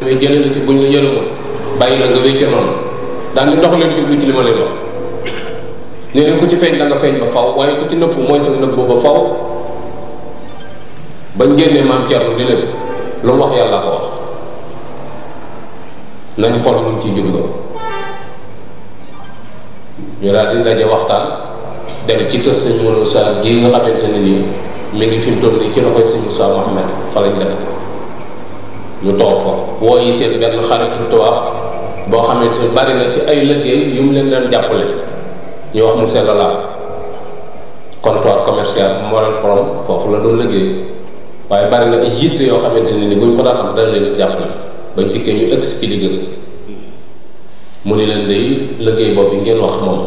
defee jëlee la ci buñ la yërëmul bàyyi la nga wécce noonu daal di dox leen jublu ci li ma leen wax nee leen ku ci feeñ da nga feeñ ba faw waaye ku ci nëpp mooy sa nëpp ba faw. bañ génnee maam Thierno di leen lu mu wax yàlla ko wax nañ xool lu mu ciy jublu ñu daal di daje waxtaan dem ci kër sëñ Moussa ji nga xamante ne nii mi ngi fi mu toll nii ci loxoy sëñ Moussa Mohamed fa lañ dem ñu toog fa woo yi seen benn xaritu tubaab boo xamante ne bari na ci ay liggéey yu mu leen doon jàppale ñu wax mu sell la comptoir commercial moral prom foofu la doon liggéey waaye bari na ay yitte yoo xamante ne ni buñ ko daan am dana leen jàppale bañ dikkee ñu expliqué mu ni leen day liggéey boobu ngeen wax moom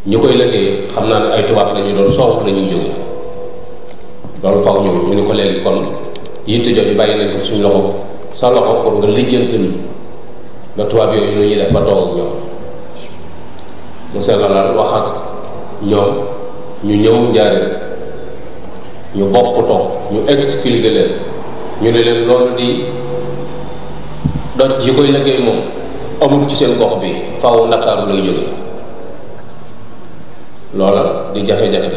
ñu koy liggéey xam naa ne ay tubaab la ñu doon soofu la ñuy jóge loolu faw ñu ni ko léegi kon yitte jooju bàyyi nañ ko suñu loxo sa loxo pour nga lijjanti ni ba tubaab yooyu nu ñuy def ba toog ak ñoom mu seetlalal wax ak ñoom ñu ñëw njaareel ñu bokk toog ñu expliqué leen ñu ne leen loolu di doj yi koy liggéey moom amul ci seen gox bi faaw Ndakaaru lay jóge loola di jafe-jafe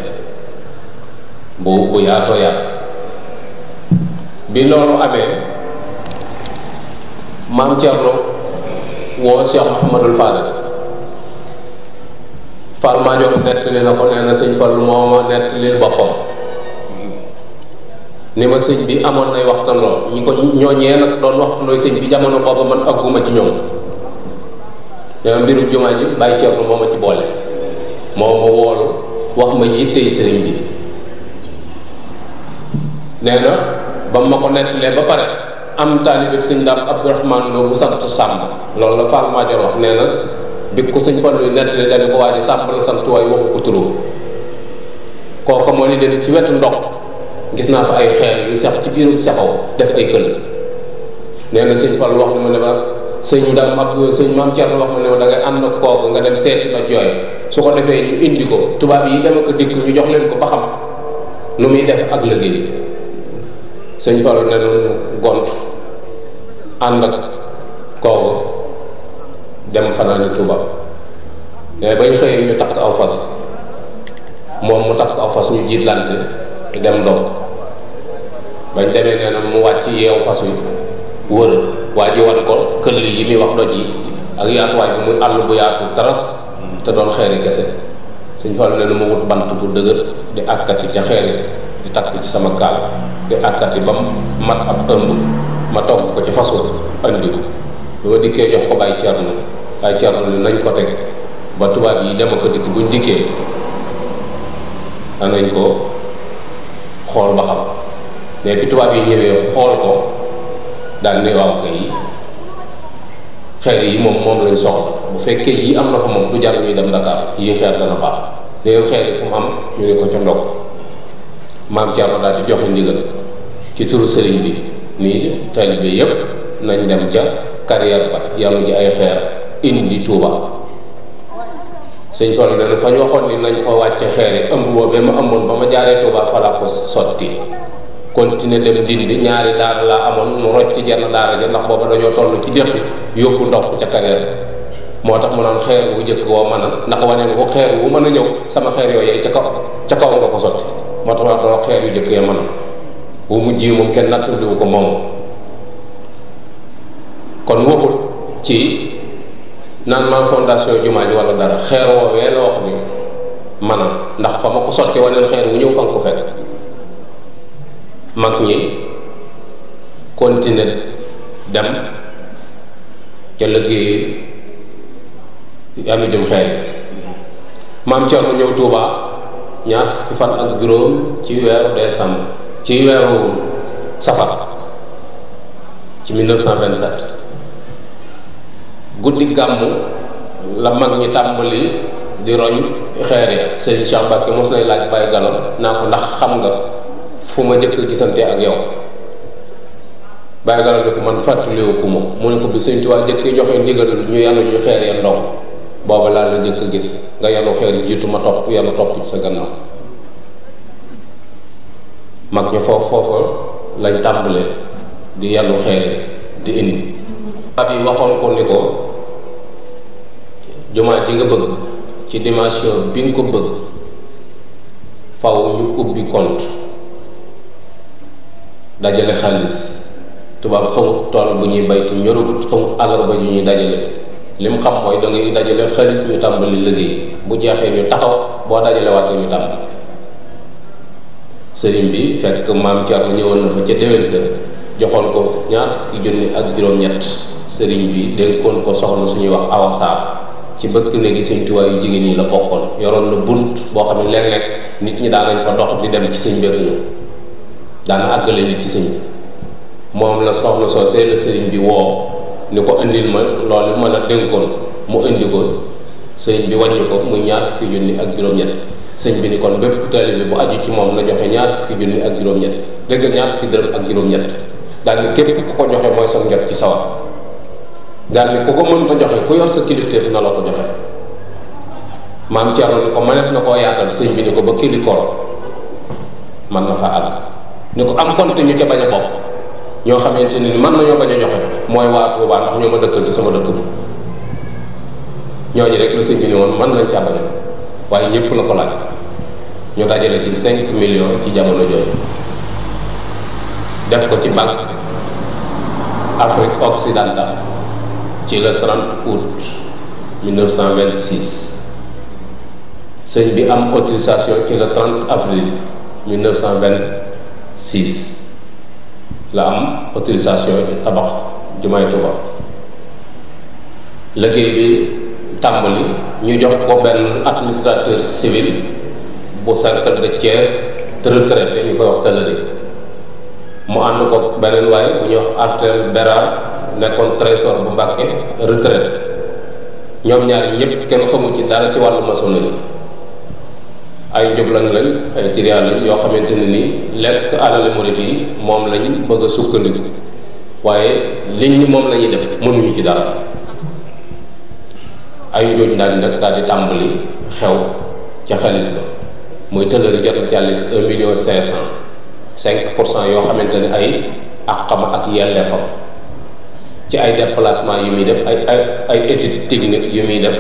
bu yaatoo yaatu bi loolu amee maam Thierno woo Cheikh Mouhamadul Fadal Fall maa jox nettali na ko nee na sëñ Fallu moo ma nettali boppam ni ma sëñ bi amoon nay waxtanloo ñi ko ñooñee nag doon waxtanlooy sëñ bi jamono booba man agguma ci ñoom nee na mbiru jumaa ji bàyyi Thierno moo ma ci boole moo ma woolu wax ma yittey sëriñ bi nee na ba ma ko nettalee ba pare am taalibe sëñ Daam Abdourahmane Lo bu sant Sàmb loolu la Fall Madior wax nee na bi ko sëñ Fallu nettalee dañu ko waa ji Sàmb la sant waaye waxu ko turu kooku moo ni leen ci wetu ndox gis naa fa ay xeer yu sex ci biiru sexaw def ay këll nee na sëñ Fallu wax na ma ne ma sëñ Daam ab sëñ Maam Thierno wax ma ne ma da ngay ànd ak kooku nga dem seeti fa jooy su ko defee ñu indi ko tubaab yi dama ko dikk ñu jox leen ko ba xam nu muy def ak liggéey sëñ Fallu ne nu gont ànd ak kooku dem fanaani Tuuba mais bañ xëyee ñu takk aw fas moom mu takk aw fas ñu jiitlante dem doom bañ demee nee na mu wàcc yeewu fas wi wër waa ji wan ko këll yi muy wax doj yi ak yaatuwaay bi muy àll bu yaatu taras te doon xeeri kese sëñ Fallu ne na mu wut bant bu dëgër di àkkati ca xeeri di takk ci sama kaal di àkkati ba mat ab ëmb ma togg ko ci fas wa andi ko bi ma dikkee jox ko Baye Thierno Baye Thierno ne nañ ko teg ba tubaab yi dema ko dikk buñ dikkee danañ ko xool ba xam mais bi tubaab yi ñëwee xool ko daal ne waaw kay xeer yi moom lañ soxla bu fekkee yi am na fa moom du jar ñuy dem Dakar yi xeer dana baax léegi xeer yi fu mu am ñu ne ko ca ndog maam Thierno daal di joxe ndigal ci turu sëriñ bi nii taalibe yépp nañ dem ca carrière ba yàlla ji ay xeer indi Touba sëñ Fallu ne fa ñu waxoon ni nañ fa wàcce xeer yi ëmb boobee ma ëmboon ba ma jaaree Touba fa laa ko sotti continuer dem dindi ñaari daara laa amoon mu rocc ci jenn daara ja ndax booba dañoo toll ci déqi yóbbu ndox ca carrière moo tax mu naan xeer wu jëkk woo mën a ndax wane ne ko xeer wu mën a ñëw sama xeer yooyu ca kaw nga ko sotti moo tax wax doo xeer yu jëkk ya mën a bu mujj yi moom kenn nattuliwu ko moom kon waxut ci naan ma fondation jumaa ji wala dara xeer woowee la wax ni man a ndax fa ma ko sotti waneen xeer wu ñëw fa nga ko fekk mag ñi continuer dem ca liggéey yàlla jëm xeer yi maam Thierno ñëw Touba ñaar fukki fan ak juróom ci weeru décembre ci weeru safar ci 1927 guddi gàmmu la mag ñi tàmbali di roñ xeer ya sëñ Cheikh Mbacke mos nay laaj Baye Gallo naa ko ndax xam nga fu ma jëkk gisante ak yow Baye Gallo ne ko man fàttaliwu ko mu ne ko bi sëñ Tuubaa jëkkee joxe ndigalul ñu yanu ñu xeer ya ndox booba laa la jëkk gis nga yanu xeer yi jiitu ma topp yanu topp ci sa gannaaw mag ñu foofa lañ tàmbalee di yàllu xeer di indi bi waxoon ko ni ko jumaa ji nga bëgg ci dimension bi nga ko bëgg faw ñu ubbi compte dajale xaalis tubaab xamut tool bu ñuy baytu ñoragut xamut àllarba ju ñuy dajale lim xam mooy da ngay dajale xaalis ñu tàmbali liggéey bu jeexee ñu taxaw boo dajale waat ñu tàmbali sëriñ bi fekk maam Thierno ñëwoon na fa ca déwén sa joxoon ko ñaar fukki junni ak juróom-ñett sëriñ bi dénkoon ko soxna suñuy wax Awa Sarr ci bëkk néegi Sëñ Tuubaa yu jigéen ñi la bokkoon yoroon na bunt boo xam ne léeg-léeg nit ñi daan nañ fa dox di dem ci sëñ bi ñu daana àggale nit ci sëñ bi moom la soxna soo see la sëriñ bi woo ni ko indil ma loolu ma la dénkoon mu indi ko sëriñ bi wàññi ko muy ñaar fukki junni ak juróom-ñett sëñ bi ni kon bépp taalibe bu aju ci moom na joxe ñaar fukki junni ak juróom-ñett dégg ñaar fukki dërëm ak juróom-ñett daal ni képp ku ko joxe mooy sa njot ci sawar daal ni ku ko mënta joxe ku yor sa kilifteef na la ko joxe maam Thierno ni ko mënees na koo yaatal sëñ bi ni ko ba kilikoor man na fa àgg ni ko am compte ñu ca bañ a bokk ñoo xamante ni mën nañoo bañ a joxe mooy waa Tuubaa ndax ñoo ma dëkkal ci sama dëkk bi ñooñu rek la sëñ bi ni woon mën nañ caa bañ a waaye ñëpp la ko laaj ñu dajale ci 5 millions ci jamono jooju def ko ci banque Afrique occidentale ci le 30 août 1926 sëñ bi am autorisation ci le 30 avril 1926 la am autorisation ci tabax jumaay Tuuba liggéey bi tàmbali ñu jox ko benn administrateur civil bu cercle de Thiès te retraité ñu koy wax tëlëri mu ànd ko beneen waaye bu ñuy wax Artel Bérard nekkoon trésor bu Mbàkke retraité ñoom ñaar ñëpp kenn xamu ci dara ci wàllu maçonnerie ay njublañ lañ ay tiriyaa lañ yoo xamante ne ni lekk alali murit yi moom lañ bëgg a sukkandiku waaye liñ ni moom la ñuy def mënuñu ci dara ay njooj daal nag daal di tàmbali xew ca xaalis ba muy tëlëri jot a jàll 1,5 5% yoo xamante ne ay àqam ak yelleefam ci ay déplacement yu muy def ay étude technique yu muy def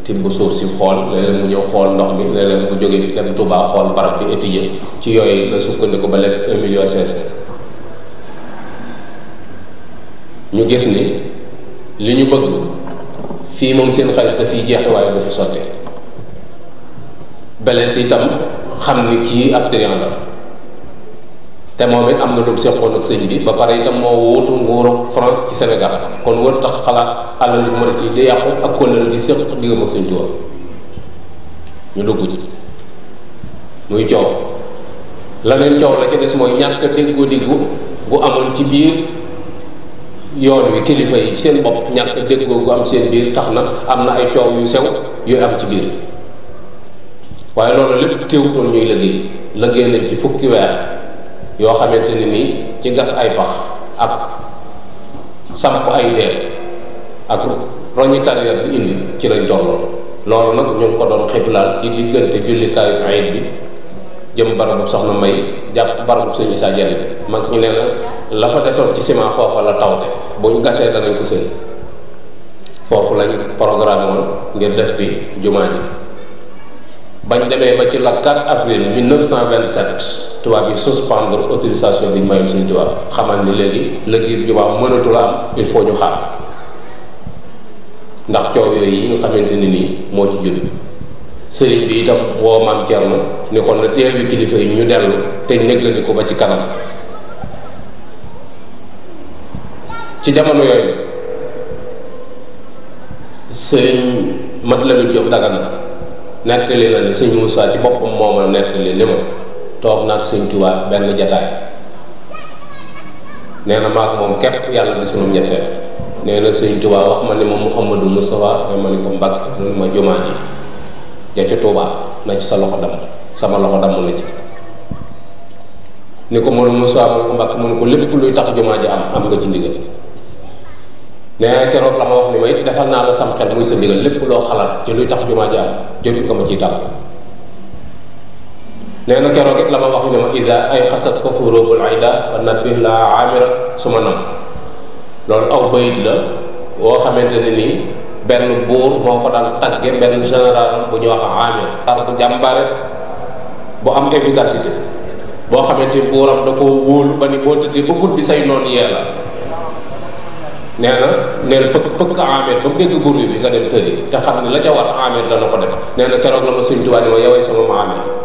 tibb suuf si xool léeg-léeg mu ñëw xool ndox mi léeg-léeg mu jógee fi dem Touba xool barab bi étudier ci yooyu la sukkandiku ba lekk 1,5 million ñu gis ni li ñu bëgg fii moom seen xaalis dafiy jeexe waaye du fi sottee belees itam xam ni kii ab trian la te moom it am na lu mu seqoon ak sëñ bi ba pare itam moo wuutu nguuru France ci Sénégal kon wër tax xalaat alal yu murit yi di yàqu ak kóllëre gi séq diggam ak sëñ Tuubaa ñu dugg ci muy coow la leen coow la ca des mooy ñàkk déggoo diggu gu amoon ci biir yoon wi kilifa yi seen bopp ñàkk déggoo gu am seen biir tax na am na ay coow yu sew yooyu am ci biir waaye loolu lépp teewutoon ñuy liggéey nañ ci fukki weer yoo xamante ne nii ci gas ay pax ak samp ay deel ak roñi carrière bi indi ci lañ tolloon loolu nag ñu ngi ko doon xiblaal ci diggante jullikaayu ayit bi jëm barabu soxna May jàpp barabu sëñ Issa Diagne bi mag ñu ne la fa desoon ci ciment foofa la tawte bu ñu gasee danañ ko sëñ foofu lañ programme woon ngir def fi jumaa ji bañ demee ba ci la 4 avril 1927 tubaab yi suspendre autorisation bi ñu mayoon suñu tubaab xamal ni léegi liggéey jumaa mënatu la am il faut ñu xaar ndax coow yooyu yi nga xamante ni nii moo ci jóge sëriñ bi itam woo maam Thierno ni kon na teewi kilifa yi ñu dellu te néggandi ko ba ci kanam ci jamono yooyu sëriñ Mat Lamin Jóob Dagana nettali na ni sëñ Moussa ci boppam moo ma nettali li ma toog naag sëñ Tuubaa benn jataay nee na maag moom képp yàlla di sunu ñetteel nee na sëñ Tuubaa wax ma ni ma Mouhamadou Moustapha ma ni ko Mbàkke mu ma jumaa ji ja ca Tuubaa na ci sa loxo damm sama loxo damm na ci ni ko Modou Moustapha mu ko Mbàkke mu ne ko lépp luy tax jumaa ji am nga ci ndigal nee na keroog la ma wax ni ma it defal naa la sam xel muy sa ndigal lépp loo xalaat ci luy tax jumaa ji am jotut nga ma ciy tàmm nee na keroog it la ma wax ne ma isa ay xasat ko xuróobul ayda fa nabbih la amira su ma nam loolu aw bayit la woo xamante ne nii benn buur moo ko daan tagge benn général bu ñu wax amir tar bu jàmbaare bu am efficacité boo xamante buuram da koo wóolu ba ni boo tëddee ba guddi say noonu yee la nee na pëkk amir ba mu dégg gur bi nga dem tëri te xam ne la ca war amir dana ko def nee na keroog la ma Sëñ Tuubaa ni ma yowee sama ma amir